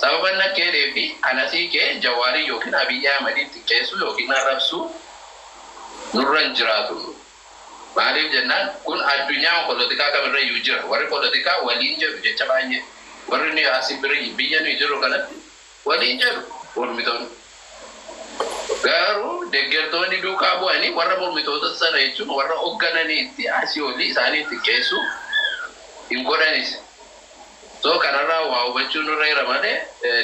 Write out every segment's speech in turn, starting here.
Sababa inni akka jedhee fi anasii kee Jawaarii yookiin Abiyyi Ahmadiin xiqqeessuu yookiin arrabsuu nurra hin jiraatu. Maaliif jennaan, kun addunyaa polotikaa kamirra iyyuu jira. Warri polotikaa waliin jedhu jecha baay'ee. Warri nuyi asii biyya nuyi jirru kanatti waliin jedhu mormitoonni. Garuu deeggartoonni duukaa bu'anii warra mormitoota sana jechuun warra hooggananiitti asii olii isaanii xiqqeessuu hin godhanis. So kanarraa waa hubachuu nurra jira malee,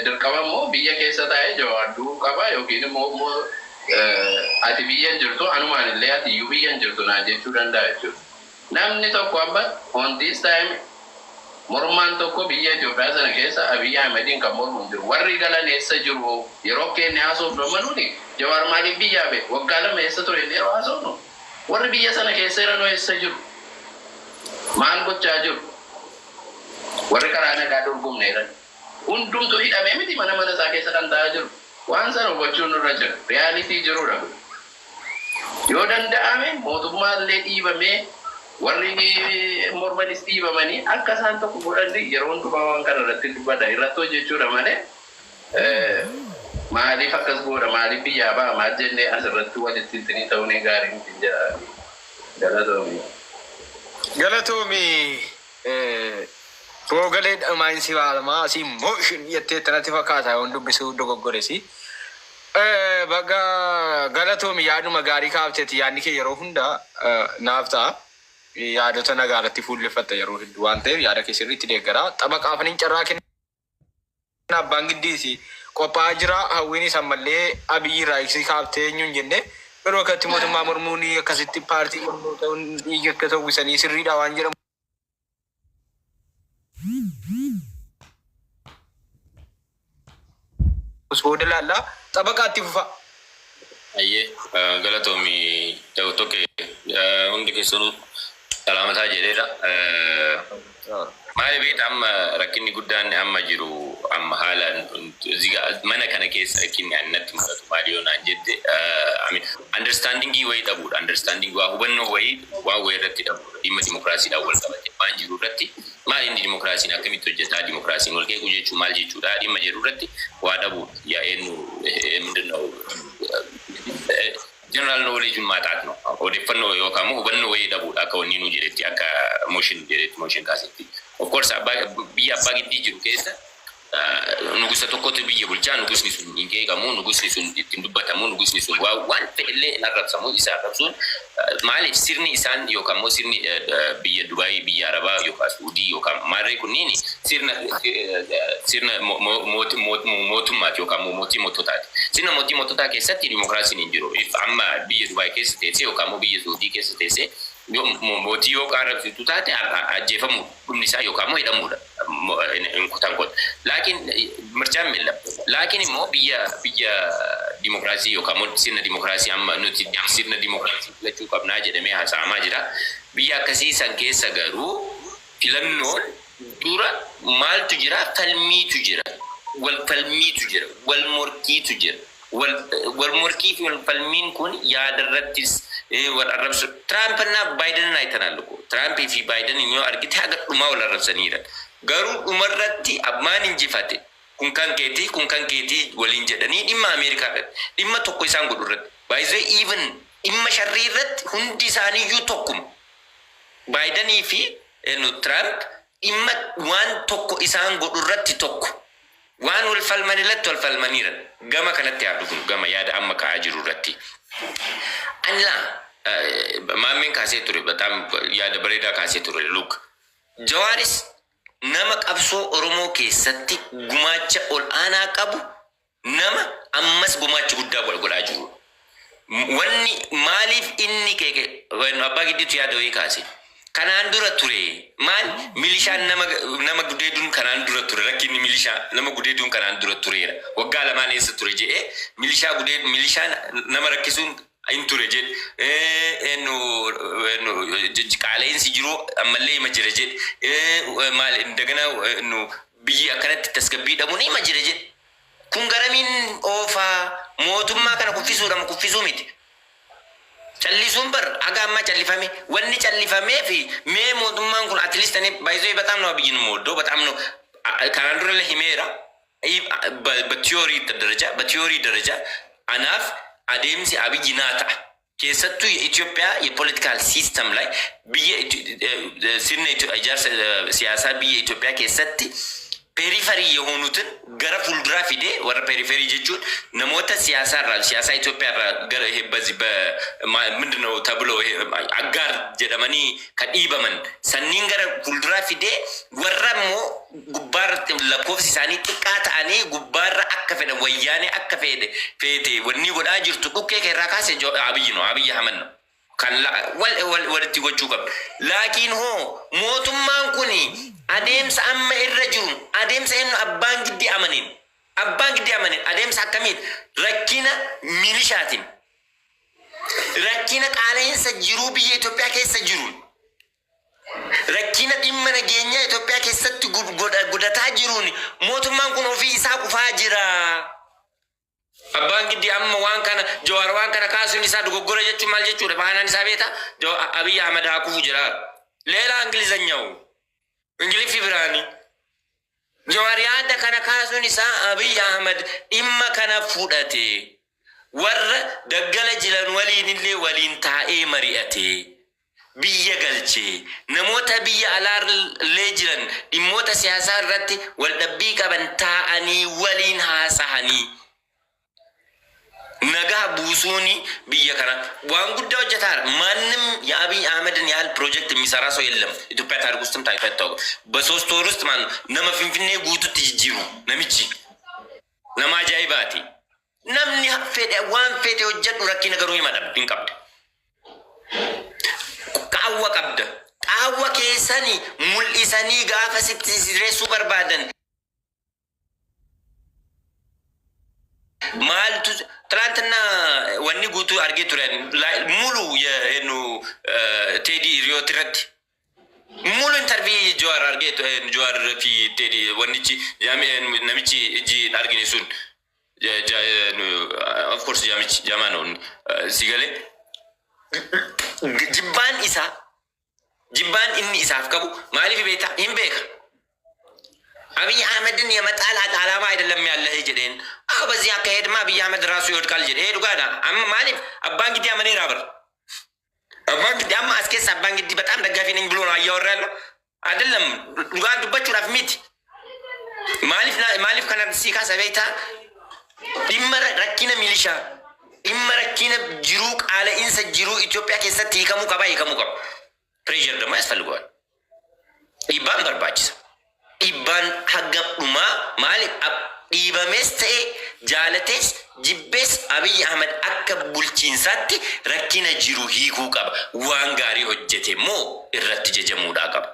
dirqama immoo biyya keessa taa'ee Jawaar du'uu qaba yookiin immoo ati biyya hin jirtu, anumaan illee ati iyyuu biyya hin jirtu naan jechuu danda'a jechuudha. Namni tokko amma on this time mormaan tokko biyya Itoophiyaa sana keessa Abiyyi Ahmediin kan mormu hin jiru. Warri galan eessa jiru? Yeroo keenya haasofnu amma nuni Jawaar maaliif biyyaa ba'e? Waggaa 2 eessa ture yeroo haasofnu? Warri biyya sana keessa jiran eessa jiru? Maal gochaa jiru? Warri karaa nagaa dorgomne jiran. Hundumtuu hidhamee miti mana mana isaa keessa kan taa'aa jiru. Waan sana hubachuun nurra jira. Reality jirudha kun. Yoo danda'ame mootummaallee dhiibamee, warri mormanis dhiibamanii akka isaan tokko godhan yeroo hundumaa waan kana irratti dubbadha, irratti hojjechuudha malee, maaliif akkas godha, maaliif biyyaa ba'a, maal jennee asirratti walitti ittiin ta'uun gaarii miti jedha. Galatoomi. Galatoomi. Boogalee dhumainsi baalamaa asii motion jettee tanatti fakkaata yoon dubbisuu dogoggoresi. Baga galatoomi, yaaduma gaarii kaafteeti. Yaadni kee yeroo hunda naaf ta'a. Yaadota nagaa irratti fuulleffatta yeroo hedduu waan ta'eef, yaada kee sirriitti deeggaraa. Xabaqaafaniin carraa kenna, abbaan giddiisi qophaa'aa jira. Hawwiinis ammallee Abiyyi irraa ibsii kaaftee eenyuun jenne yeroo akkatti mootummaa mormuun, akkasitti paartii mormuu ta'uun, dhiiga akka ta'uusanii sirriidha waan jedhamu. Booda laallaa xabaqaatti fufa. Ayyee, galatoomi ta'u tokko, hundi keessanuu salaamataa jedheera. Maali beekta, amma rakkinni guddaan amma jiru, amma haala mana kana keessa rakkinni ani natti mul'atu maali yoo naan jette, understandingii wayii dhabuudha. Understanding waa hubannoo wayii waan wayii irratti dhabuudha. Dhimma dimokiraasiidhaan wal qabate waan jiru irratti, maal inni dimokiraasiin, akkamitti hojjetaa, dimokiraasiin wal qeequu jechuun maal jechuudha dhimma jedhu irratti waa dhabuudha. Yaa eenyu ምንድን ነው general knowledge ማጣት ነው። Odeeffannoo yookaan immoo hubannoo wayii dhabuudha akka wanni nu jedhetti, akka motion jedhetti, motion kaasetti. Of course, abbaa biyya abbaa giddii jiru keessa nugusa tokkotu biyya bulchaa. Nugusni sun hin qeeqamu, nugusni sun ittiin dubbatamu, nugusni sun waan ta'ellee hin arrabsamu. Isa arrabsuun maaliif sirni isaan yookaan immoo sirni biyya Dubaayii, biyya Arabaa yookaan Suudii yookaan maarree kunniin sirna mootummaati yookaan immoo mootii moototaati. Sirna mootii moototaa keessatti dimokiraasiin hin jiru. Amma biyya Dubaay keessa teessee yookaan immoo biyya Suudii keessa teessee mootii yoo arrabsitu taate, ajjeefamuu dhumni isaa yookaan immoo hidhamuudha. Kutan kun. Laakiin mirchaan milla. Laakiin immoo biyya dimokiraasii yookaan immoo sirna dimokiraasii, amma nuti sirna dimokiraasii filachuu qabnaa jedhamee haasa'amaa jira. Biyya akkasii san keessa garuu filannoon dura maaltu jira? Falmiitu jira. Wal falmiitu jira. Wal morkiitu jira. Wal morkii fi wal falmiin kun yaada irrattis wal arrabsu. Tiraamp እና Baayiden አይተናል እኮ። Tiraampii fi Baayiden yoo argite, haga dhumaa wal arrabsaniira. Garuu dhumarratti abbaan injifate kun kan keetii, kun kan keetii waliin jedhanii dhimma Ameerikaa irratti dhimma tokko isaan godhu irratti baay'ee, even dhimma sharrii irratti hundi isaaniiyyuu tokkuma. Baayidanii fi Tiraamp dhimma waan tokko isaan godhu irratti tokko. Waan wal falman irratti wal falmaniira. Gama kanatti haa dhufnu, gama yaada amma ka'aa jiru irratti. Ani laa maammeen kaasee ture, በጣም yaada bareedaa kaasee ture. Look, Jawaaris nama qabsoo Oromoo keessatti gumaacha ol aanaa qabu, nama ammas gumaacha guddaa godhaa jiru. Wanni maaliif inni keeke, abbaa giddiitu yaada wayii kaase. Kanaan dura ture maal, milishaan nama gudeeduun kanaan dura ture, rakkinni milishaa nama gudeeduun kanaan dura tureera. Waggaa 2n eessa ture jedhee, milishaa gudeed, milishaan nama rakkisuun hin ture jedhe. Qaala'insi jiru ammallee hima jira jedhe. Maal indagana biyyi akkanatti tasgabbii dhabuun hima jira jedhe. Kun garamiin oofaa? Mootummaa kana kuffisuudha moo kuffisuu miti? Callisuun bar haga ammaa callifame, wanni callifamee fi mee mootummaan kun at least ani baay'ee በጣም ነው አብይን የምወደው፣ በጣም ነው። Kanaan dura illee himeera. በ theory ደረጃ በ theory ደረጃ anaaf adeemsi Abiyyi naa ta'a. Keessattuu የኢትዮጵያ የ political system ላይ biyya sirna ijaarsa siyaasaa biyya Itoophiyaa keessatti periphery የሆኑትን gara fuulduraa fidee, warra periphery jechuun namoota siyaasaa irraa, siyaasaa Itoophiyaa irraa gara ይሄ በዚህ ምንድን ነው ተብሎ ይሄ አጋር jedhamanii kan dhiibaman sanniin gara fuulduraa fidee, warra immoo gubbaarratti lakkoofsi isaanii xiqqaa ta'anii gubbaarra akka fedhan Wayyaanee akka fedhe feete wanni godhaa jirtu dhukkee keerraa kaase Abiyyi ነው, Abiyyi Ahmad ነው kan wal wal walitti gochuu qabna. Laakiin hoo mootummaan kun adeemsa amma irra jiru, adeemsa inni abbaan giddii amaniin, abbaan giddii amaniin adeemsa akkamiin rakkina milishaatiin, rakkina qaala'insa jiruu biyya Itoophiyaa keessa jiruun, rakkina dhimma nageenyaa Itoophiyaa keessatti godhataa jiruun mootummaan kun ofii isaa kufaa jira. Abbaan giddii amma waan kana, Jawaar waan kana kaasuun isaa dogoggora jechuun maal jechuudha? Baanaan isaa beeta Abiy Ahmed haa kufu jira. ሌላ እንግሊዘኛው Ingiliffi biraani. Jawaar yaada kana kaasuun isaa Abiy Ahmed dhimma kana fudhate, warra daggala jiran waliin illee waliin taa'ee mari'ate, biyya galchee, namoota biyya alaallee jiran dhimmoota siyaasaa irratti wal dhabbii qaban taa'anii waliin haasa'anii nagaa buusuuni biyya kana waan guddaa hojjetaara። ማንም የአብይ አህመድን ያህል ፕሮጀክት የሚሰራ ሰው የለም። ኢትዮጵያ ታሪክ ውስጥም ታይቶ አይታወቅም። በ3 ወር ውስጥ ማለት nama Finfinnee guututti jijjiiru namichi nama ajaa'ibaati. Namni fedhe waan fedhe hojjedhu, rakkina garuu hima hin qabda. Qaawwa qabda. Qaawwa keessanii mul'isanii gaafa sitti sirreessuu barbaadan maaltu ትላንትና wanni guutuu argee ture ሙሉ የኑ ቴዲ ሪዮት irratti ሙሉ interview Jawaar argee, Jawaar fi Teedi wannichi namichi ijji hin argine sun, of course jaamichi jamaa ነው si galee, jibbaan isaa, jibbaan inni isaaf qabu maaliif beektaa hin beeka. አብይ አህመድን የመጣል ዓላማ አይደለም ያለህ jedheen. አዎ በዚህ አካሄድማ አብይ አህመድ ራሱ ይወድቃል jedhe. Dhugaadha. Amma maaliif abbaan giddii amaneera bar. Abbaan giddii amma as keessa abbaan giddii በጣም ደጋፊ ነኝ ብሎ ነው እያወራ ያለው አይደለም። Dhugaan dubbachuudhaaf miti. Maaliif maaliif kana sii kaasa beektaa? Dhimma rakkina milishaa, dhimma rakkina jiruu, qaala'insa jiruu Itoophiyaa keessatti hiikamuu qaba, hiikamuu qaba. Pressure ደግሞ ያስፈልገዋል። Dhiibbaan barbaachisa. Dhiibbaan hanga dhumaa maaliif dhiibamees ta'e, jaalatees jibbees, Abiy Ahmed akka bulchiinsaatti rakkina jiru hiikuu qaba. Waan gaarii hojjete immoo irratti jajamuudhaa qaba.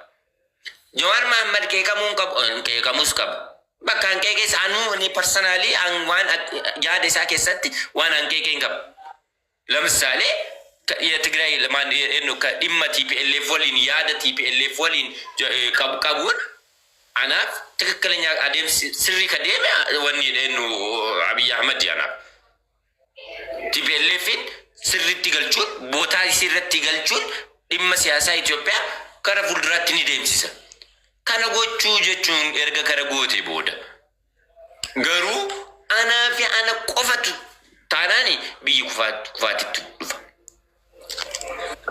Jawaar Mahammad qeeqamuu qabu, qeeqamus qaba. Bakka an qeeqees anuu ani personally waan yaada isaa keessatti waan an qeeqee hin qabu. ለምሳሌ የትግራይ dhimma TPLF waliin, yaada TPLF waliin qabu qabuun anaaf ትክክለኛ adeemsi sirrii ka deeme wanni nu Abiy Ahmed anaaf. TPLFin sirriitti galchuun, bootaa sirriitti galchuun dhimma siyaasaa Itoophiyaa gara fuulduraatti ni deemsisa. Kana gochuu jechuun erga kana goote booda garuu anaa fi ana qofatu taanaani biyyi kufaatitti dhufa.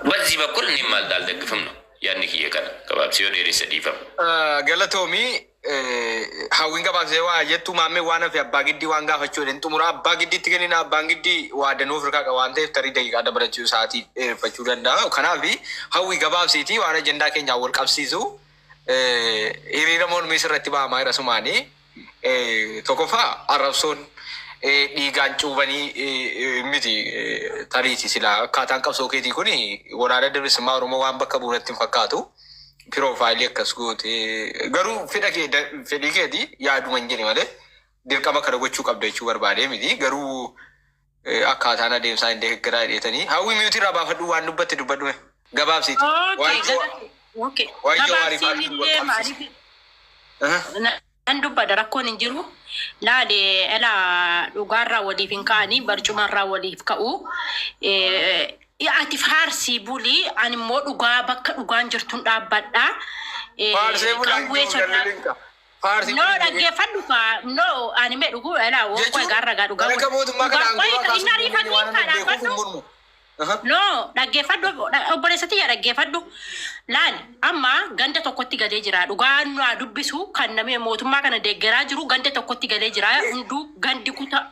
በዚህ በኩል እኔም አልደግፍም ነው yaadni kiyya kana gabaabsee yoo dheeresse dhiifama. Galatoomii hawwiin gabaabsee waa jettu maammee waan hafe abbaa giddii waan gaafachuu jedhan xumura abbaa giddiitti kennina. Abbaan giddii waa danuu Afrikaa qaba waan ta'eef tarii daqiiqaa dabalachuu isaatii dheereffachuu danda'a. Kanaaf hawwii gabaabsiitii waan ajandaa keenyaan wal qabsiisu, hiriira mormii sirratti ba'amaa jira sumaanii tokkoffaa arrabsoon dhiigaan cuubanii miti tariiti sila akkaataan qabsoo keetii kun waraana bilisummaa Oromoo waan bakka bu'uuratti hin fakkaatu. Profile akkas goote garuu fedha kee, fedhii keeti, yaaduma hin jedhe malee dirqama kana gochuu qabda jechuu barbaadee miti, garuu akkaataan adeemsaa hin deeggaraa hidheetanii hawwii mute irraa baafadhu, waan dubbatte dubbadhume gabaabsiiti. Waan Jawaarii Gabaabsiin illee maaliif nan dubbada, rakkoon hin jiru. Laale elaa, dhugaarraa waliif hin ka'anii, barcumarraa waliif ka'u. Ati faarsii bulii, ani immoo dhugaa bakka dhugaan jirtuun dhaabbadha. Faarsee bulaan Qawwee jiru sodaa galli. Faarsi. No, dhaggeeffadhu kaa. No, ani mee dhuguu elaa woo gaarra gaa dhugaa. Akka mootummaa kana Qoy aangoo inni ariifatiin waan kaa beekuuf hin dhaabbadhu. mormu. No, dhaggeeffadhu, obboleessa tiyya, dhaggeeffadhu. Laal, amma ganda tokkotti galee jira. Dhugaa nu haa dubbisu, kan namni mootummaa kana deeggaraa jiru ganda tokkotti galee jira. Hunduu gandi kutaa.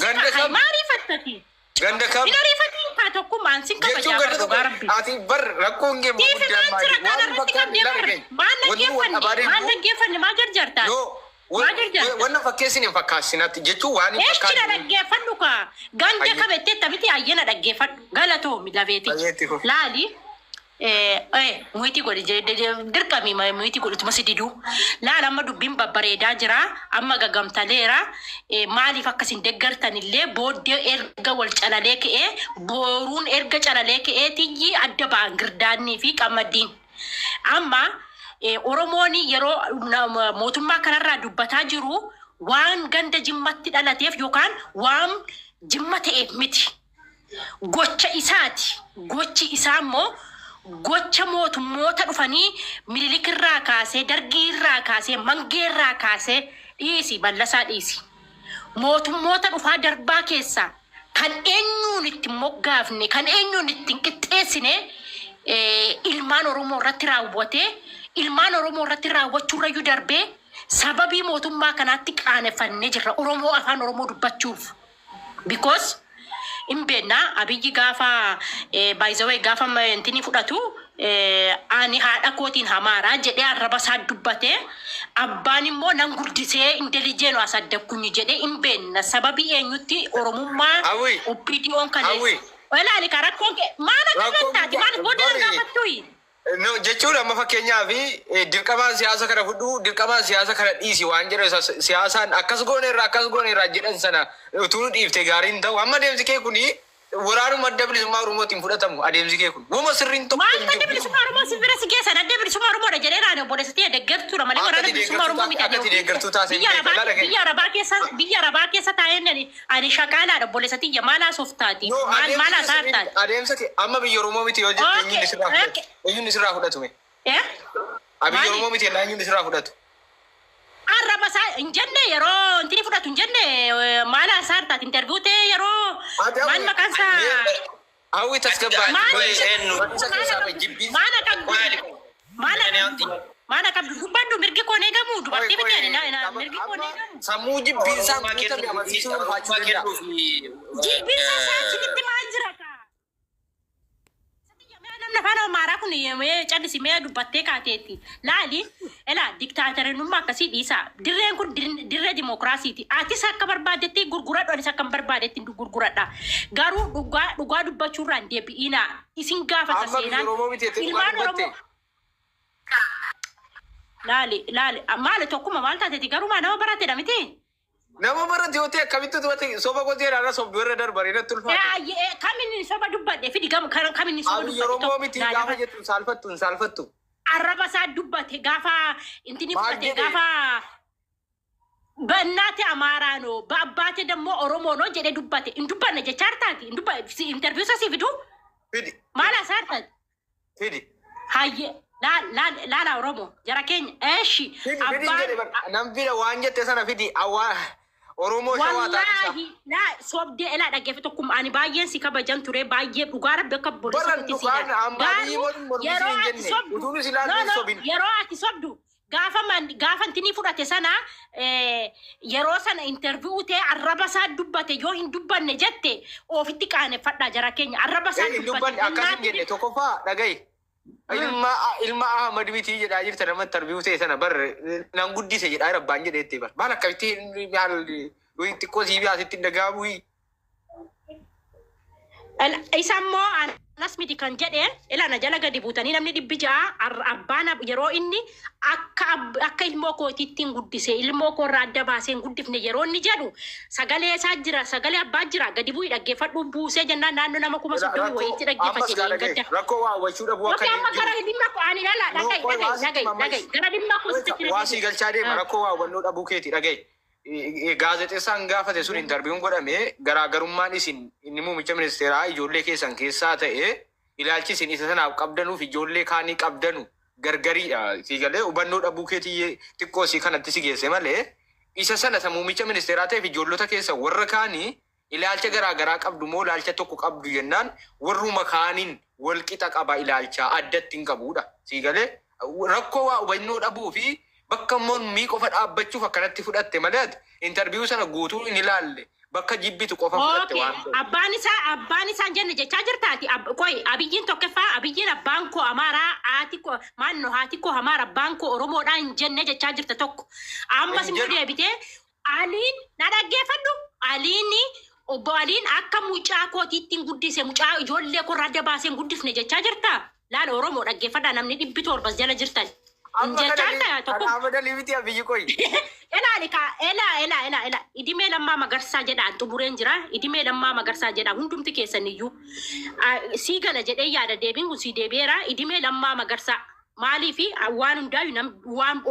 Ganda kam? Maal ariifattati? Ganda kam? Hin ariifatiin kaa, tokkummaan sin Jechuun kabajaa ganda bara, tokko dhugaa rabbi. ati bar rakkoon kee Tiifi guddaan maal jira maali? kana Waan irratti qabdee fakkaatu bar. Maal dhaggeeffanne? Maal dhaggeeffanne? Maal jarjartaa? No, Maal jarjarta? wanna fakkeessin hin fakkaassinatti jechuun waan hin Eeshina fakkaanne. Dhaggeeffadhu kaa. Ganda Ayye. kabettee miti ayyana, dhaggeeffadhu. Galatoomi labeeti. Ayyeetti kun. Laali. Muyitii godhi, dirqami muyitii godhutuma si diduu. Laala, amma dubbiin babbareedaa jira. Amma gagamtaleera. Maaliif akkasin deeggartanillee booddee erga wal calalee ka'ee, booruun erga calalee ka'ee tiyyi adda ba'an girdaannii fi qamadiin. Amma Oromoon yeroo mootummaa kanarraa dubbataa jiru waan ganda Jimmatti dhalateef yookaan waan Jimma ta'eef miti. Gocha isaati. Gochi isaa immoo gocha mootummoota dhufanii Minilik irraa kaasee, Dargii irraa kaasee, Mangee irraa kaasee, dhiisi, Mallasaa dhiisi. Mootummoota dhufaa darbaa keessaa kan eenyuun itti moggaafne, kan eenyuun itti hin qixxeessine, ilmaan Oromoo irratti raawwatee, ilmaan Oromoo irratti raawwachuurrayyuu darbee sababii mootummaa kanaatti qaaneffannee jirra Oromoo afaan Oromoo dubbachuuf. Because hin beekna, Abiyyi gaafa, by the way, gaafa intini fudhatu ani haadha kootiin hamaaraa jedhee arraba isaa dubbatee, abbaan immoo nan guddisee intelijeenu asaddakkunyu jedhee, hin beekna sababii eenyutti Oromummaa Hawwi. OPDO'n Hawwi. kaleessa. Ilaali ka rakkoon kee maal akka Rakkoon taate maal booda nan bari. gaafattuyi? No, jechuun amma fakkeenyaaf dirqamaan siyaasa kana fudhu, dirqamaan siyaasa kana dhiisi waan jedhu isa siyaasaan akkas goone irraa akkas goone irraa jedhan sana utuu nu dhiifte gaariin ta'u. Amma adeemsi kee kuni waraanuma Adda Bilisummaa Oromootiin fudhatamu. Adeemsi kee kun wama sirriin tokko Maal hin Adda jiru. Bilisummaa Oromoo si bira si geessan? Adda Bilisummaa Oromoodha jedhee raane, obboleessatti deeggartuudha malee Akka waraana ati bilisummaa Oromoo miti. akka ati deeggartuu taate Biyya hin Arabaa beeku. Biyya Arabaa keessa taa'een ani shaqaalaadha, obboleessatti, maal haasoftaati? No, Maal maal adeemsa kee sirriin haasoftaati? adeemsa kee amma biyya Oromoo miti yoo jette eenyuun isirraa fudhatu? Eenyuun isirraa fudhatume? Eh? Biyya Maali? Oromoo miti jennaan eenyuun isirraa fudhatu? Arraba isaa hin jenne, yeroo intini fudhatu hin jenne, maal haasaartaati interview ta'e yeroo maal maqaan isaa? Hawwi, tasgabbaa. Maal? Eenyu? Isa keessaa bahi jibbiin. Maal qabdu? Maal qabdu? Maal qabdu? Dubbadhu, mirgi koon eegamu, dubartii miti ani, mirgi koon eegamu. Sammuu jibbiinsaan guutame amansiisuu ulfaachuu danda'a. Jibbiinsa isaa isinitti maal jira kaa? Namni afaan Amaaraa kun mee callisi, mee dubbattee kaateetti. Laali, elaa, diktaaterinummaa akkasii dhiisaa. Dirreen kun dirree dimookiraasiiti. Atis akka barbaadetti gurguradhu, anis akka barbaadetti gurguradha. Garuu dhugaa dhugaa dubbachuurraan deebi'inaa. Isin gaafata Amma biyya seenaan. Oromoo miti jettee dhugaa Ilmaan dubbatte. Oromoo. Laali, laali, maali tokkuma maal taateeti, garuu maa nama baratedha miti? Nama barate yoo ta'e akkamitti dubbate? Soba gootee irraa sobduu irra darbaree natti ulfaata. Kamin soba dubbadhe? Fidi kamin soba Biyya dubbadhe? Oromoo Tokko miti naa gaafa dafa. jettu hin saalfattu, hin saalfattu. Arraba isaa dubbate gaafa intini Maal fudhate jedhe? gaafa በእናቴ አማራ ነው በአባቴ ደግሞ ኦሮሞ ነው jedhee dubbate. Hin dubbanne jecha hartaati hin dubba interview isa si fidu. Fidi. Maal haasaa hartaati? Fidi. Hayye, laal laala, Oromoo jara keenya eeshi. Fidi, fidi jedhe bar nam fida waan jette sana fidi, awwaa Oromoo Shawaa taate isaa. Wallaahi laa sobdee, elaa, dhaggeeffe tokkuma, ani baay'een si kabajan ture, baay'ee, dhugaa rabbi, akka obboleessa Baran kootti si dhugaan ilaala. amma Garuu mormii mormii yeroo hin ati jenne. sobdu Utuun si ilaalu no, hin no, sobin. yeroo ati sobdu gaafa man gaafa intinii fudhate sana, yeroo sana interview ta'e arraba isaa dubbate. Yoo hin dubbanne jette ofitti qaaneffadhaa, jara keenya, arraba isaa Hin dubbanne, akkas hin jenne. Tokkoffaa dhaga'i. Ilma Ahmad miti jedhaa jirta, nama interview ta'e sana bar nan guddise jedhaa rabbaan jedheetti bar. Maal akkamitti maal xiqqoo sii asitti hin dhaga'amu? Isa immoo anas miti kan jedhe, ilana jala gadi buutanii namni 600 abbaan yeroo inni akka akka ilmoo kootiitti hin guddise, ilmoo koo irraa adda baasee hin guddifne yeroo inni jedhu, sagalee isaa jira, sagalee abbaa jira, gadi bu'ii dhaggeeffadhu. Buusee jennaan naannoo nama 30,000 wayiitti Ammas dhaggeeffate gaa dhaga'i. gadda. Rakkoo waa hubachuu dhabuu akka Okei, amma jiru. gara dhimma koo ani lala, dhaga'i, dhaga'i, dhaga'i, dhaga'i, gara dhimma koo sitti. Waa sii galchaa deema, rakkoo waa hubannoo dhabuu keeti, dhaga'i. Gaazexeessaan gaafate sun interview'n godhame garaagarummaan isin inni muummicha ministeeraa ijoollee keessan keessaa ta'e, ilaalchi isin isa sanaaf qabdanuuf ijoollee kaanii qabdanu Gargariidha. Si galee, hubannoo dhabuu keetii xiqqoo si kanatti si geesse malee, isa sana isa muummicha ministeeraa ta'eef ijoollota keessa warra kaanii ilaalcha garaa garaa qabdu moo ilaalcha tokko qabdu jennaan, warruma kaaniin wal qixa qaba, ilaalcha addatti hin qabudha. Si galee, rakkoo waa hubannoo dhabuu fi bakka mormii qofa dhaabbachuuf akkanatti fudhatte malee, ati interview sana guutuu hin ilaalle, bakka jibbitu qofa fudhatte waan ta'eef. Abbaan isaa hin jenne jechaa jirtaati. Qoy, Abiyyiin tokkoffaa, Abiyyiin abbaan koo Amaaraa, haati koo maanno, haati koo Amaara, abbaan koo Oromoodhaa hin jenne jechaa jirta tokko. Ammas Hin immoo jedhu. deebitee Aliin na dhaggeeffadhu. Aliin, obbo Aliin akka mucaa kootiitti hin guddise, mucaa ijoollee korraa adda baasee hin guddifne jechaa jirta. Laala, Oromoo dhaggeeffadhaa, namni 700 jala jirtan. Hin Amma jechaa kana jirta tokko. kana madalii miti Abiyyi, qoyi. Ilaali ka, elaa elaa elaa elaa, Idimee Lammaa Magarsaa jedhaan xumureen jira. Idimee Lammaa Magarsaa jedha hundumti keessan iyyuu. Sii gala jedhee yaada, deebiin kun sii deebi'eera. Idimee Lammaa Magarsaa maaliifi waan hundaayyuu nam waan